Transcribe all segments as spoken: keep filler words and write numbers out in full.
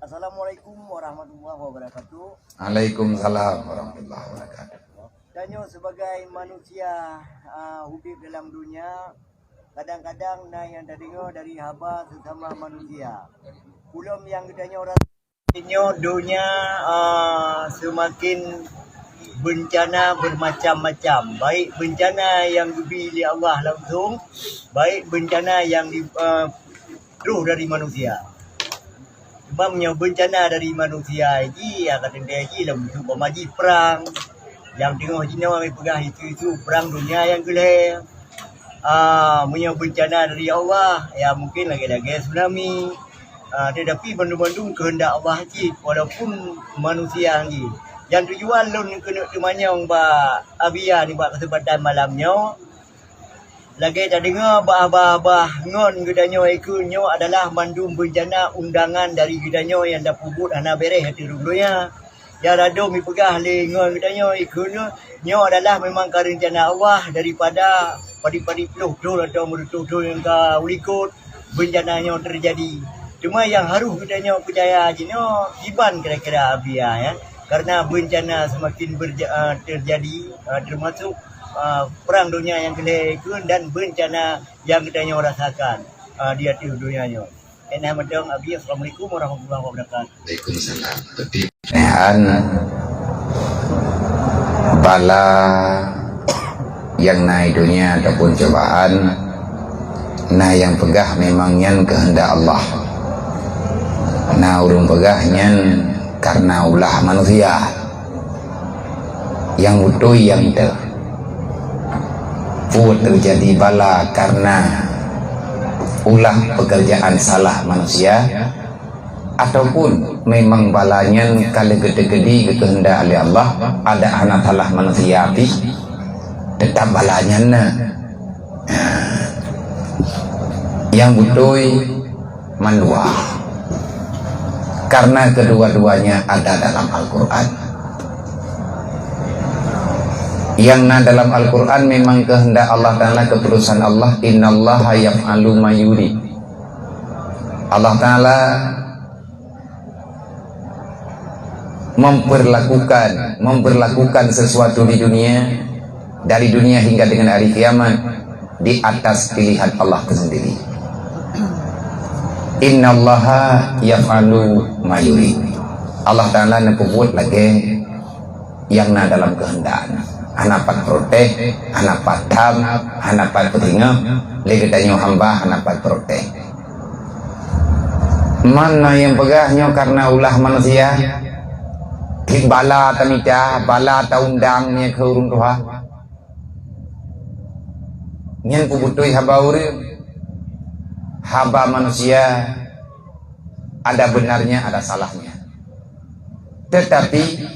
Assalamualaikum warahmatullahi wabarakatuh. Waalaikumsalam warahmatullahi wabarakatuh. Tanyoe sebagai manusia, ah, udeb dalam dunia, kadang-kadang na nyang tadeungoe dari haba sesama manusia. Ulôn nyang geutanyoe rasa nyoe donya, ah, seumaken beuncana beureumacam-macam, baik beuncana nyang geubi lé Allah langsong, baik beuncana nyang di, ah, troh dari manusia. Cuma meunyoe beuncana dari manusia jih, ya, ka teuntée jih lom, umpama jih prang, nyang teungoh jinoe peugah isu-isu prang donya nyang keulhée. Ah, meunyoe beuncana dari Allah, ya mungken lagée-lagée tsunami. Ah, tetapi bandum-bandum keuheundak Allah cit, walaupun manusia jih. Nyang tujuan lôn keuneuk teumanyong bak Abia nibak keuseumpatan malam nyoe, lagée tadeungoe bah-bah-bah ngon geutanyoe ikeu nyoe adalah mandum beuncana undangan dari geutanyoe nyang tapeubuet hana béréh ateueh donya. Nyang radom ipeugah lé ngon geutanyoe ikeu nyoe, nyoe adalah memang ka reuncana Allah daripada padit-padit ploh thon atau meureutoh thon nyang ka u likot beuncana nyoe teujadi. Cuma nyang harôh geutanyoe peucaya jinoe kiban kira-kira Abia, ya. Karena beuncana seumaken berja-, eh, teujadi, eh, teumasok, eh, prang donya nyang keulhée keu dan beuncana nyang geutanyoe rasakan, eh, di ateueh donya nyoe. Enah mantong Abia, assalamualaikum warahmatullahi wabarakatuh. Waalaikumsalam. Tapi nehan bala nyang na i donya ataupun cobaan, na nyang peugah memang nyan keuheundak Allah. Na ureuëng peugah nyan karena ulah manusia. Nyang beutôi nyang teuh. Peue teujadi bala karena ulah pekerjaan salah manusia, ataupun memang bala nyan ka lheueh geuteukeudi geukeuheundak lé Allah, adak hana salah manusia pih, teutap bala nyan na. Nyang beutôi mandua. Karena kedua-duanya ada dalam Al-Quran. Yang na dalam Al-Quran memang kehendak Allah Ta'ala, keputusan Allah, "Innallaha yaf'alu ma yurid." Allah Ta'ala memperlakukan, memperlakukan sesuatu di dunia, dari dunia hingga dengan hari kiamat, di atas pilihan Allah itu sendiri. "Innallaha yaf'alu ma yurid." Allah Ta'ala neupeubuet lagée nyang na dalam keuheundak. Hana pat protes, hana pat tham, hana pat peuteungoh, lé geutanyoe hamba hana pat protes. Man na nyang peugah nyoe karena ulah manusia, cit bala tamita, bala taundang nyan keu ureuëng tuha. Nyan peubeutôi haba ureuëng, haba manusia ada benarnya, ada salahnya. Tetapi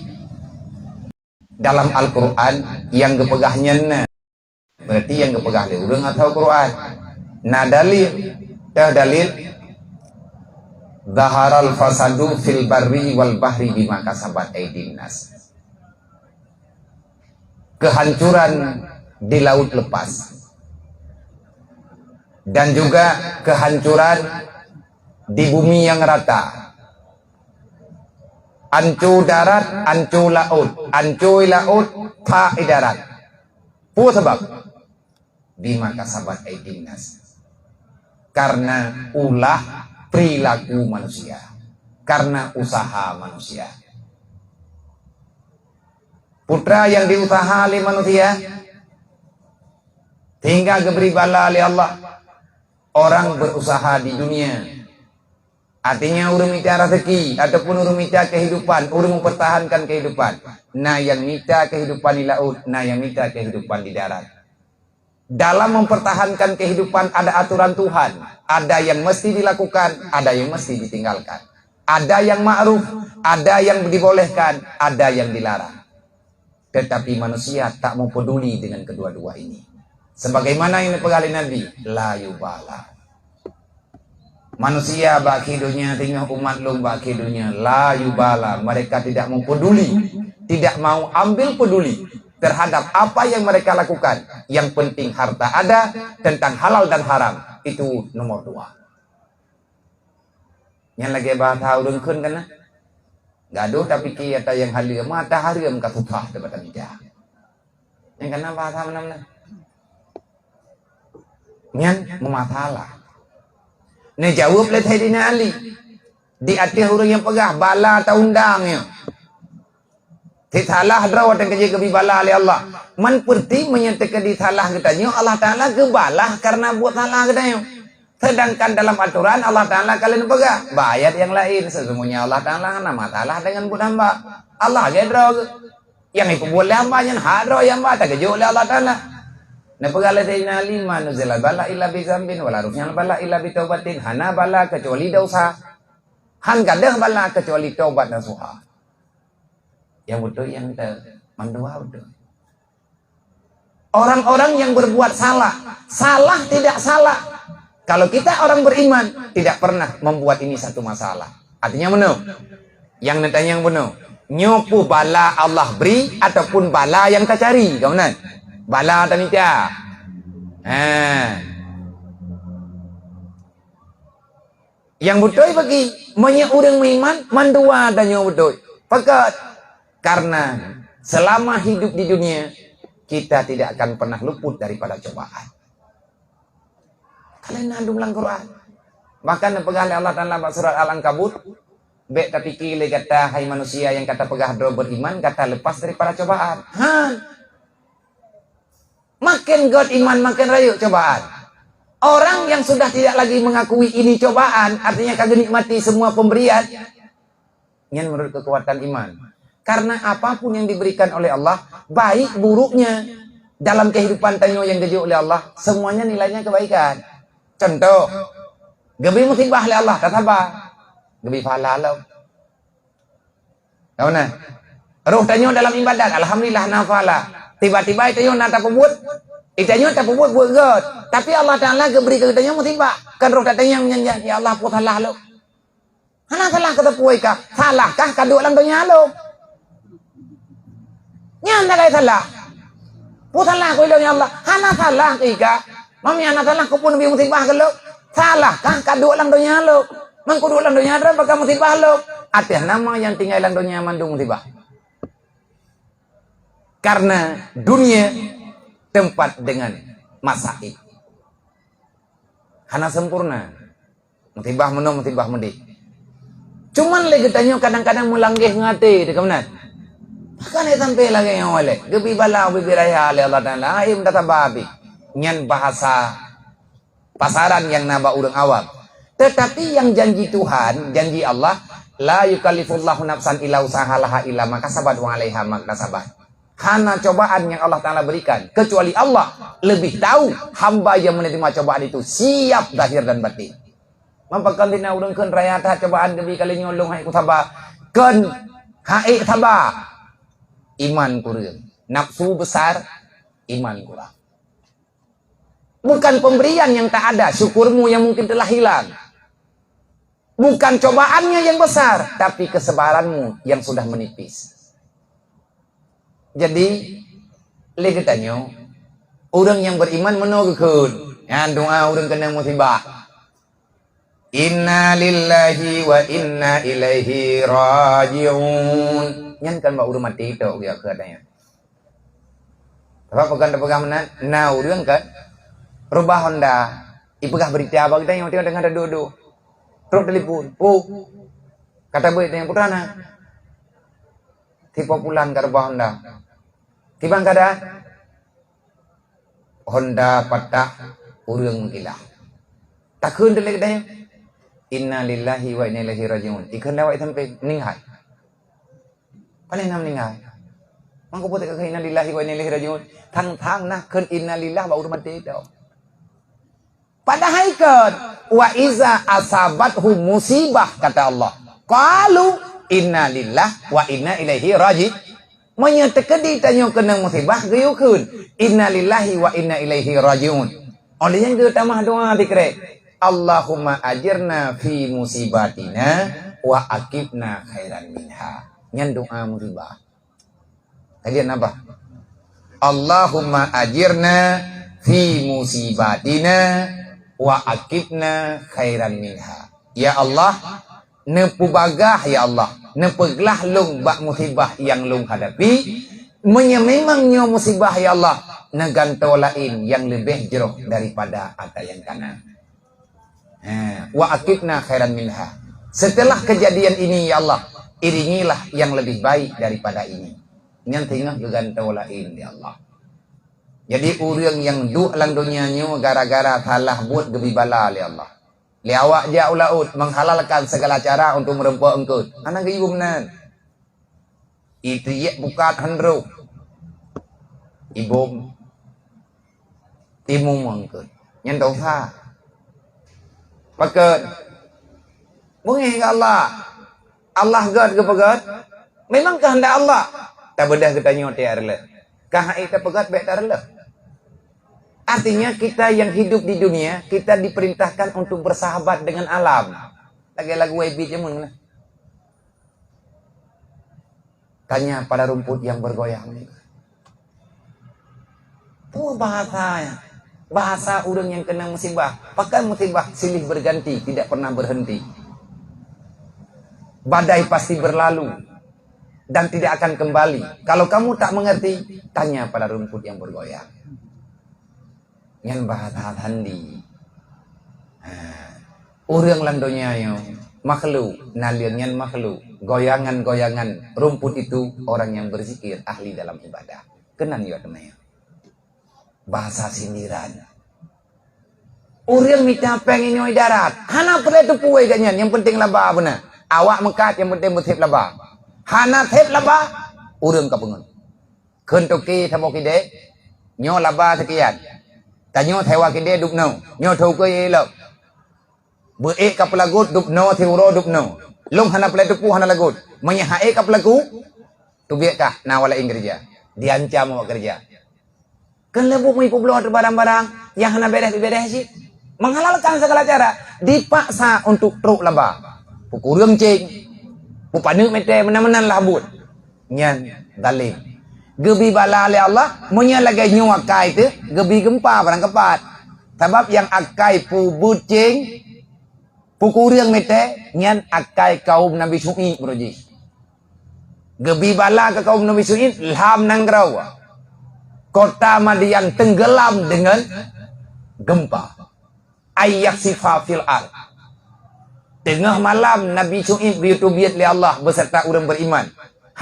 dalam Al-Quran nyang geupeugah nyan na. Berarti nyang geupeugah lé ureuëng atau Quran. Na dalil, teuh dalil, "Zaharal fasadu fil barri wal bahri bima kasabat aidin nas." Kehancuran di laut lepas. Dan juga kehancuran di bumi yang rata. Anco darat, anco laôt, anco laôt, that i darat. Peue sabab? Bima kasabat aidin nas. Karena ulah perilaku manusia. Karena usaha manusia. Putra yang diusaha lé manusia, sehingga geubri bala lé Allah. Orang berusaha di dunia. Artinya, ureuëng mita rezeki ataupun ureuëng mita kehidupan, ureuëng mempertahankan kehidupan. Na nyang mita kehidupan di laut, na nyang mita kehidupan di darat. Dalam mempertahankan kehidupan ada aturan Tuhan. Ada yang mesti dilakukan, ada yang mesti ditinggalkan. Ada yang ma'ruf, ada yang dibolehkan, ada yang dilarang. Tetapi manusia tak mau peduli dengan kedua-dua ini. Sebagaimana yang dipeugah lé Nabi, "La yubala." Manusia bak akhé donya, teungoh umat lôn bak akhé donya, "La yubala." Mereka tidak mau peduli, tidak mau ambil peduli terhadap apa yang mereka lakukan. Yang penting harta ada, tentang halal dan haram, itu nomor dua. Nyan lagée bahasa ureuëng kheun kan na? Gadoh tapike ata nyang haleue, mata hareuem ka susah teubata mita. Nyang kana bahasa mana-mana. Nyan meumasalah. Neujaweueb lé Saidina Ali. Di ateueh ureuëng nyang peugah, bala ta undang nyoe. Salah droe watée keujeuet geubi bala lé Allah. Man peurti meunyoe teukeudi salah geutanyoe, Allah Taala geubalah kareuna buet salah geutanyoe. Seudangkan dalam atoran Allah Taala ka lheueh neupeugah, bak ayat nyang laén, sesungguhnya Allah Taala hana masalah deungon buet hamba. Allah lagée droe geuh. Nyang jipeubuet lé hamba nyan hak droe nyang hamba tageujok lé Allah Taala. Neupeugah lé Saidina Ali, "Ma nuzila bala illa bi zambin, wala rufi'al bala illa bi taubatin." Hana bala keucuali dosa. Han gadôh bala keucuali tobat nasuha. Nyang beutôi nyang te mandua beutôi. Orang-orang yang berbuat salah, salah tidak salah. Kalau kita orang beriman, tidak pernah membuat ini satu masalah. Artinya meunoe. Nyang neutanyong bunoe, nyoe peue bala Allah bri ataupun bala nyang tacari? Ka meunan? Bala tamita. Ha. Nyang beutôi bagi, meunyoe ureuëng meuiman, mandua tanyoe beutôi. Pakon? Karena selama hidup di dunia, kita tidak akan pernah luput daripada cobaan. Kalian andung lam Quran. Bahkan peugah lé Allah Taala bak surat Al-Ankabut, "Bék tapike lé gata, hai manusia nyang ka tapeugah droe beriman, gata lepas daripada cobaan." Han. Makin gét iman, makin rayeuk cobaan. Orang yang sudah tidak lagi mengakui ini cobaan, artinya ka geunikmati semua pemberian, nyan menurut kekuatan iman. Karena apapun yang diberikan oleh Allah, baik buruknya dalam kehidupan tanyoe nyang geujok lé Allah, semuanya nilainya kebaikan. Contoh, geubi musibah lé Allah, tasaba. Geubi pahala lom. Tahu na? Roh tanyoe dalam ibadat, alhamdulillah na pahala. Tiba-tiba tanyoe na tapeubuet, tanyoe tapeubuet buet gét. Tapi Allah Taala geubri keu tanyoe musibah. Kan roh tatanyong nyan, "Ya Allah, peue salah lôn?" Hana salah keu teupeu ka. Salahkah ka duek lam donya lôn? Nyan dah salah. Peue salah keu lôn, ya Allah? Hana salah keu ka. Mami hana salah keu peue neubi musibah keu lôn. Salahkah ka duek lam donya lôn? Man kuduek lam donya droe bak musibah lôn. Ateueh nama nyang tinggai lam donya mandum musibah. Karena dunia tempat dengan masaib. Hana sempurna. Musibah meunoe, musibah meudeh. Cuman lé geutanyoe kadang-kadang meulanggeh ngon até, teuka meunan. Pakon lé sampai lagée nyoe lé? Geubi bala ubit-ubit raya lé Allah Taala, hai meutasaba pih. Nyan bahasa pasaran nyang na bak ureuëng awam. Tetapi nyang janji Tuhan, janji Allah, "La yukallifullahu nafsan illa wus'aha, laha illa ma kasabat wa 'alaiha maktasabat." Hana cobaan nyang Allah Taala berikan, kecuali Allah lebih tahu hamba yang menerima cobaan itu siap zahir dan batin. Maka kon tina ureuëng kheun raya that cobaan geubi kali nyoe lôn hai kusaba. Kon hai saba. Iman kureueng. Nafsu besar, iman kurang. Bukan pemberian yang tak ada, syukurmu yang mungkin telah hilang. Bukan cobaannya yang besar, tapi kesabaranmu yang sudah menipis. Jadi, lé geutanyoe, ureuëng nyang beriman meunoe geukheun, nyan doa ureuëng keunong musibah. "Inna lillahi wa inna ilaihi raji'un." Nyan kan bak ureuëng maté tok geukheun nyan. Sabab peugah-peugah meunan, na ureuëng kan, reubah Honda, ipeugah beurita bak geutanyoe, teuka teungoh taduek-duek. Trok telepon, "Oh, ka tabeuet tanyoe, peue teuma na?" "Tipa pulan ka reubah Honda." "Kiban keuadaan?" "Honda patah, ureuëng meukilah." Takheun teuk lé geutanyoe, "Inna lillahi wa inna ilaihi raji'un." Ikheun lé awak sampéng, meuninggai. Paléng na meuninggai. Mangko peue takheun inna lillahi wa inna ilaihi raji'un? Thang-thang na kheun inna lillah bak ureuëng maté teuh. Padahai kon, "Wa iza asabathum musibah," kata Allah, "qalu inna lillah wa inna ilaihi raji." Meunyoe teukeudi tanyoe keunong musibah, geuyue kheun, "Inna lillahi wa inna ilaihi raji'un." Óh lheueh nyan geutamah doa sikrek, "Allahumma ajirna fi musibatina wa aqibna khairan minha." Nyan doa musibah. Kajian apa? "Allahumma ajirna fi musibatina wa aqibna khairan minha." Ya Allah, Neupeubagaih, ya Allah, neupeuglah lôn bak musibah nyang lôn hadapi. Meunyoe memang nyoe musibah, ya Allah, neugantoe laén nyang leubeh jroh daripada ata nyang kana. Ha, wa aqibna khairan minha. Setelah kejadian ini, ya Allah, iringilah yang lebih baik daripada ini. Nyan teungoh geugantoe laén, ya Allah. Jadi, ureuëng nyang duek lam donya nyoe gara-gara salah buet geubi bala lé Allah. Lé awak jak u laôt menghalalkan segala cara untuk meureumpok eungkôt. Hana geuyue meunan. Iteuék pukat handroh. Ibom. Timu meungkôt. Nyan dosa. Pakon? Beungéh keu Allah. Allah gét geupeugét. Memang keuheundak Allah. Tabeudôh geutanyoe tiek reuloh. Ka hai tapeugét bék tareuloh. Artinya, kita yang hidup di dunia, kita diperintahkan untuk bersahabat dengan alam. Lagée lagu Wai Bit jameun na. Tanya pada rumput yang bergoyang. Peue bahasanya? Bahasa ureuëng nyang keunong musibah. Pakon musibah silih berganti, tidak pernah berhenti. Badai pasti berlalu dan tidak akan kembali. Kalau kamu tak mengerti, tanya pada rumput yang bergoyang. Nyan bahasa sandi. Ha. Ureuëng lam donya nyoe makhluk, naleueng nyan makhluk. Goyangan-goyangan rumput itu orang yang berzikir, ahli dalam ibadah. Keunan yo teumé. Bahasa sindiran. Ureuëng mita péng inyoe darat, hana peureulée teupue geuh nyan, nyang penting laba beuna. Awak meukat nyang penting beuseb laba. Hana seb laba, ureuëng ka peungon. Kheun toke saboh kidée, nyoe laba seukian. Tanyoe sewa kidée dubnoe, nyoe toke ilok. Beuék ka peulagut dubnoe siuroe dubnoe. Lôn hana peureulée teupue hana lagut. Meunyoe hana ék ka peulaku, teubiet kah na awak laén keureuja. Diancam awak keureuja. Kheun lé buet meuipeubloe teubarang-barang nyang hana bédeh-bédeh cit. Menghalalkan segala cara, dipaksa untuk trok laba. Peukureueng ceng, peupaneuk mete meunan-meunan lah buet. Nyan zalim. Geubi bala lé Allah, meunyoe lagée nyoe akai teuh, geubi geumpa barang keupat. Sabab nyang akai peubeuet ceng, peukureueng mete, nyan akai kaum Nabi Syu'aib uroe jih. Geubi bala keu kaum Nabi Syu'aib lam nanggroe. Kota Madian tenggelam dengan gempa. Ay yakhsifa fil ard. Teungoh malam Nabi Syu'aib geuyue teubiet lé Allah beserta ureuëng beriman.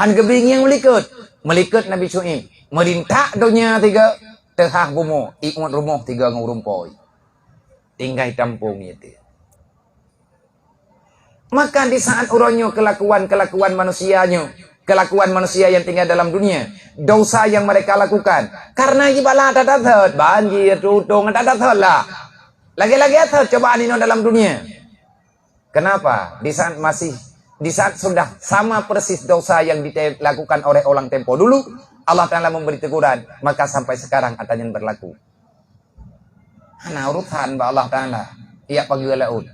Han geubingieng meulikot. Meulikot Nabi Syu'aib. Meurintak donya tiga, teuhah bumoe, ié rumoh tiga ngon ureuëng poi. Tinggai tampong ié teuh. Maka di saat uroe nyoe kelakuan-kelakuan manusia nyoe, kelakuan manusia yang tinggal dalam dunia, dosa yang mereka lakukan, karena jibala that-that thot, banjir, tutong, that-that thot lah. Lagée-lagée thot cobaan inoe dalam dunia. Kenapa? Di saat masih, di saat sudah sama persis dosa yang dilakukan oleh orang tempo dulu, Allah Ta'ala memberi teguran, maka sampai sekarang ata nyan berlaku. Hana urusan bak Allah Ta'ala. Ié pageue laôt.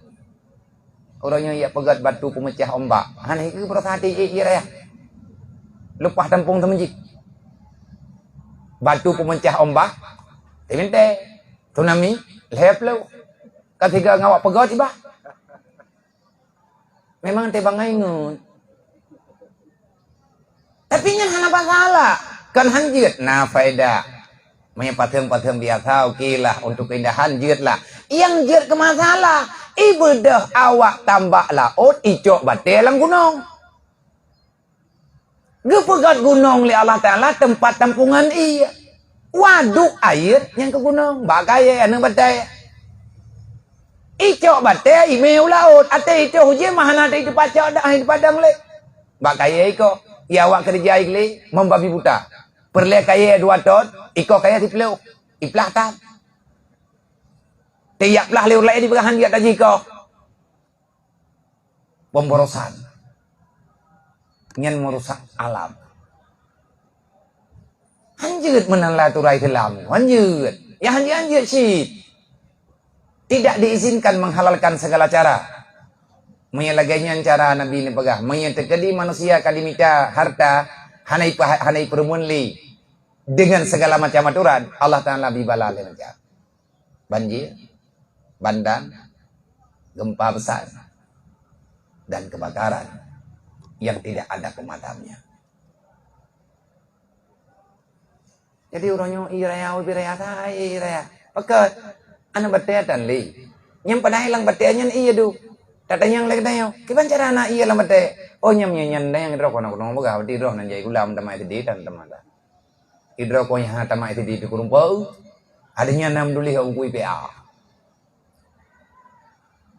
Ureuëng nyoe ié peugét batu peumeucah ombak. Hana ikeu beurasa hati ié, ié raya. Leupah tampong teumeujik. Batu peumeucah ombak. Teuminta. Tsunami. Lhée plôh. Ka tiga ngawak peugét ibah. Memang teubangai ngon. Tapi nyan hana masalah. Kan han jeuet na faedah. Meunyoe patheung-patheung biasa, oke lah. Untuk keindahan, jeuet lah. Nyang jeuet keu masalah, ibeudôh awak tambak laôt, icok batée lam gunong. Geupeugét gunong lé Allah Ta'ala teumpat tampungan ié. Waduk ayeuet nyang keu gunong, bak kayée aneuk batée. Icok batée imé u laôt, até itoh uje mah hana teuipadang dah, teuipadang lé. Bak kayée iko, ya awak keureuja iglé, membabi buta. Peureulée kayée dua ton, iko kayée siplôh, iplah tan. Tiep plah lé ureuëng laén dipeugah han jeuet tajih iko. Pemborosan. Nyan merusak alam. Han jeuet meunan lé aturan Islam. Han jeuet. Ya han jeuet, han jeuet cit. Tidak diizinkan menghalalkan segala cara. Meunyoe lagée nyan cara Nabi neupeugah, meunyoe teukeudi manusia ka dimita harta, hana ipa-, hana ipeureumeun lé dengan segala macam aturan, Allah Ta'ala bi bala lé macam. Banjir, bandang, gempa besar. dan kebakaran yang tidak ada pemadamnya. Jadi uroe nyoe ie raya, ubé raya, sa ie raya. Pakon? Aneuk batèe tan lé. Nyang padahai lam batèe nyan ie duek. Tatanyong lé geutanyoe, "Kiban cara na ie lam batèe?" "Oh, nyang nyan, nyan nyang droe keunoe, keunoe peugah, berarti droe nan jai gulam tamah S D tan tamah dah." Idroe keuh nyang hana tamah S D pih kureueng peu. Ada nyan nam tuléh buku I P A.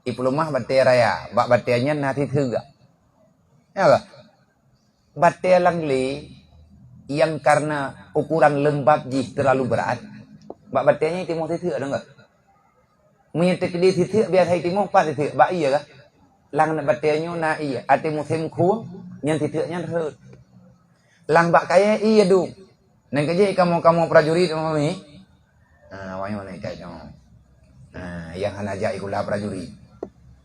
Ipeuleumah batèe raya, bak batèe nyan na siseuk. Ya ka? Batèe lam glé nyang karena ukuran leumbab jih terlalu berat, bak batèe nyan itimoh siseuk deungon. Meunyoe teukeudi siseuk biasa itimoh pat siseuk bak ie ka. Lam batèe nyoe na ie, até musém khueng nyan siseuk nyan rhot. Lam bak kayèe ie duek. Nyan keuh jih kamoe-kamoe prajurit, memahami? Ha, awak nyoe na ikat nyoe. Ha, nyang hana jak sikula prajurit.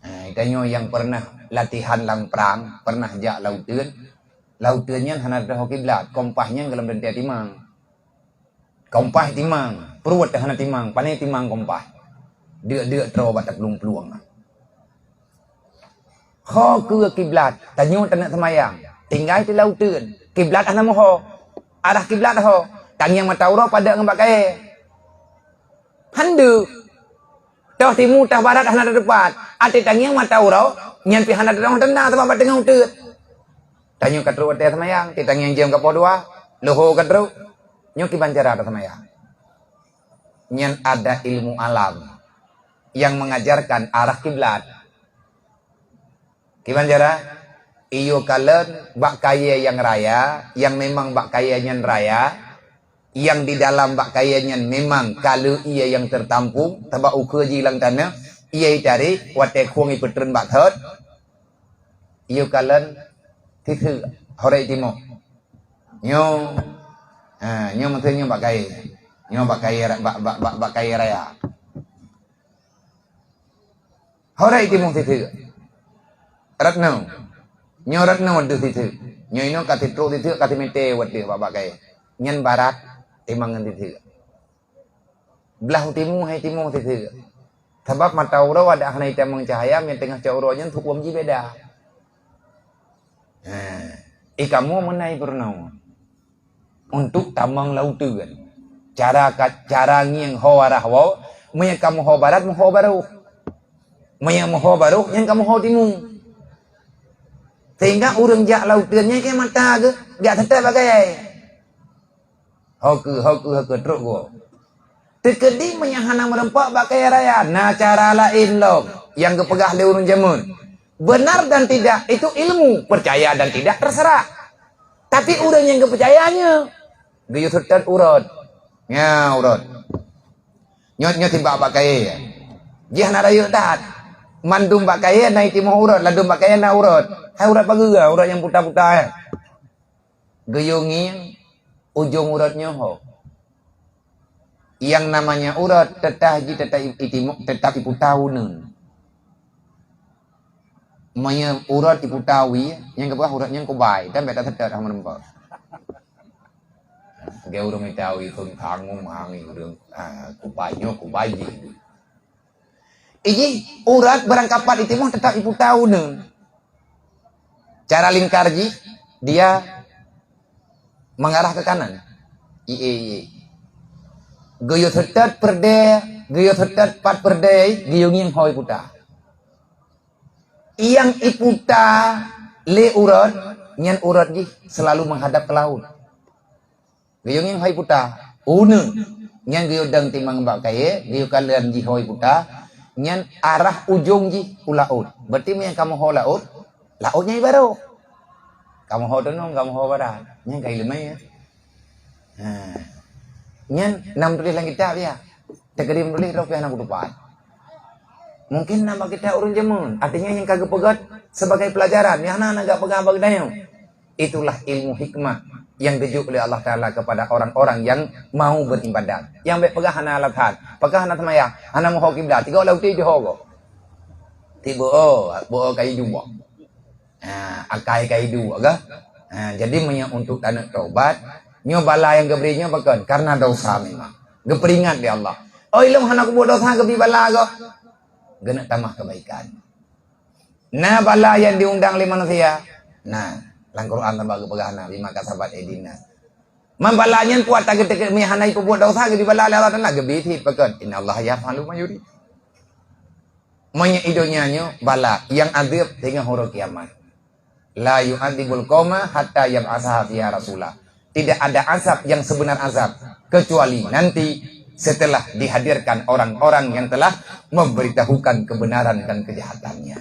Ha, geutanyoe nyang pernah latihan lam prang, pernah jak lam uteuen. Lam uteuen nyan hana teuho kiblat, kompas nyan goh lom teuntèe timang. Kompas timang, pruet hana timang, pané timang kompas. Deuk-deuk troe bak taplueng-plueng. Ho keu kiblat, tanyoe taneuk seumayang. Tinggai teuh lam uteuen. Kiblat hana meuho. Arah kiblat ho. Tangieng mata uroe padub ngon bak kayèe. Han deuk. Toh timu, toh barat hana teupat. Até tangieng mata uroe, nyan pih hana teudoh teuntang sabab bak teungoh uteuen. Tanyoe ka trok watèe seumayang, tangieng jeuem ka poh dua, leuhô ka trok. Nyoe kiban cara taseumayang. Nyan ada ilmu alam yang mengajarkan arah kiblat. Kiban cara? Iyue kalon bak kayèe nyang raya, nyang memang bak kayèe nyan raya, nyang di dalam bak kayèe nyan memang ka le ie nyang teutampong, sabab ukeue jih lam tanoh, ie itarek, watèe khueng ipeutreun bak thot, iyue kalon siseuk, horek timoh. Nyoe, ha, nyoe meuteun nyoe bak kayèe. Nyoe bak kayèe ra-, bak, bak, bak, bak kayèe raya. Horek timoh siseuk. Ratno. Nyoe ratno deuh siseuk. Nyoe inoe ka sitrok siseuk, ka simètè watèe bak, bak kayèe. Nyan barat timang ngon siseuk. Blah u timu hai timoh siseuk. Sabab mata uroe adak hana itamong cahya, nyang teungoh cot uroe nyan huköm jih beda. Ha, i kamoe meunan peurunoe. Untuk tamong lam uteuen. Cara ka, cara ngieng ho arah woe, meunyoe ka meuho barat, meuho barôh. Meunyoe meuho barôh, nyan ka meuho timu. Sehingga ureueng jak lam uteuen nyan keu mata geuh, jak seutôt bagai. Ho keu, ho keu, ho keu, trok geuh. Teukeudi meunyoe hana meureumpok bak kayèe raya, na cara laén lom nyang geupeugah lé ureueng jameun. Benar dan tidak, itu ilmu, percaya dan tidak terserah. Tapi ureueng nyang geupeucaya nyoe, geuyue seutôt urot. Nya urot. Nyoe, nyoe sibak bak kayèe. Jih hana rayeuk that. Mandum bak kayèe na itimoh urot, ladôm bak kayèe na urot. Hai urot pageue, urot nyang puta-puta, eh. Geuyue ngieng ujong urot nyoe ho. Nyang namanya urot teutap jih teutap i-, itimo-, teutap iputa uneuen. Meunyoe urot iputa wie, nyang geupeugah urot nyan kubai, dan bèk taseutôt hana meureumpok. Lagèe ureueng ita wie kheun kangong hang ureueng, ah, kubai nyoe, kubai jih. Ijih urat barangkapat itimoh teutap iputa uneuen. Cara lingkar jih, dia mengarah ke kanan. Ié, ié. Geuyue seutôt peureudèe, geuyue seutôt pat peureudèe, geuyue ngieng ho iputa. Nyang iputa lé urat, nyan urat jih selalu menghadap ke laut. Geuyue ngieng ho iputa, uneuen. Nyan geuyue dong timang bak kayèe, geuyue kalon jih ho iputa, nyan arah ujong jih u laôt. Berarti meunyoe kamoe ho laôt, laôt nyan ibarôh. Kamoe ho tunong, kamoe ho barat. Nyan ka ileumèe, ya. Ha. Nyan na meutuléh lam kitab, ya. Teukeudi meutuléh droe pih hana kutupat. Mungkin na bak kitab ureueng jameun, artinya nyang ka geupeugöt sebagai pelajaran, nyang hana, hana geupeugah bak geutanyoe. Itulah ilmu hikmah yang geujok lé Allah Taala kepada orang-orang yang mau beribadat. Nyang bèk peugah hana alasan, peugah hana seumayang, hana meuho kiblat, tiga lam uteuen jiho goe. Tiba, oh, beuo kayèe jumbo. Ha, akai kayèe duek ka. Ha, jadi meunyoe untuk taneuk tobat, nyoe bala nyang geubri nyoe pakon? Karena dosa memang. Geupeuringat lé Allah. Oh, ilôn hana kubuet dosa, geubri bala goe. Geuneuk tamah kebaikan. Na bala nyang diundang lé manusia. Nah, lam Quran taba geupeugah na, "Bima kasabat aidin nas." Man bala nyan kuat tageuteuka meuhana ipeubuet dosa geubi bala lé Allah Taala geubi thit pakon. "Innallaha yaf'alu ma yurid." Meunyoe i donya nyoe bala nyang adeueb teungoh uroe kiamat. "La yu'adzibul qauma hatta yab'atsa fiha rasula." Tidak ada azab yang sebenar azab kecuali nanti setelah dihadirkan orang-orang yang telah memberitahukan kebenaran dan kejahatannya.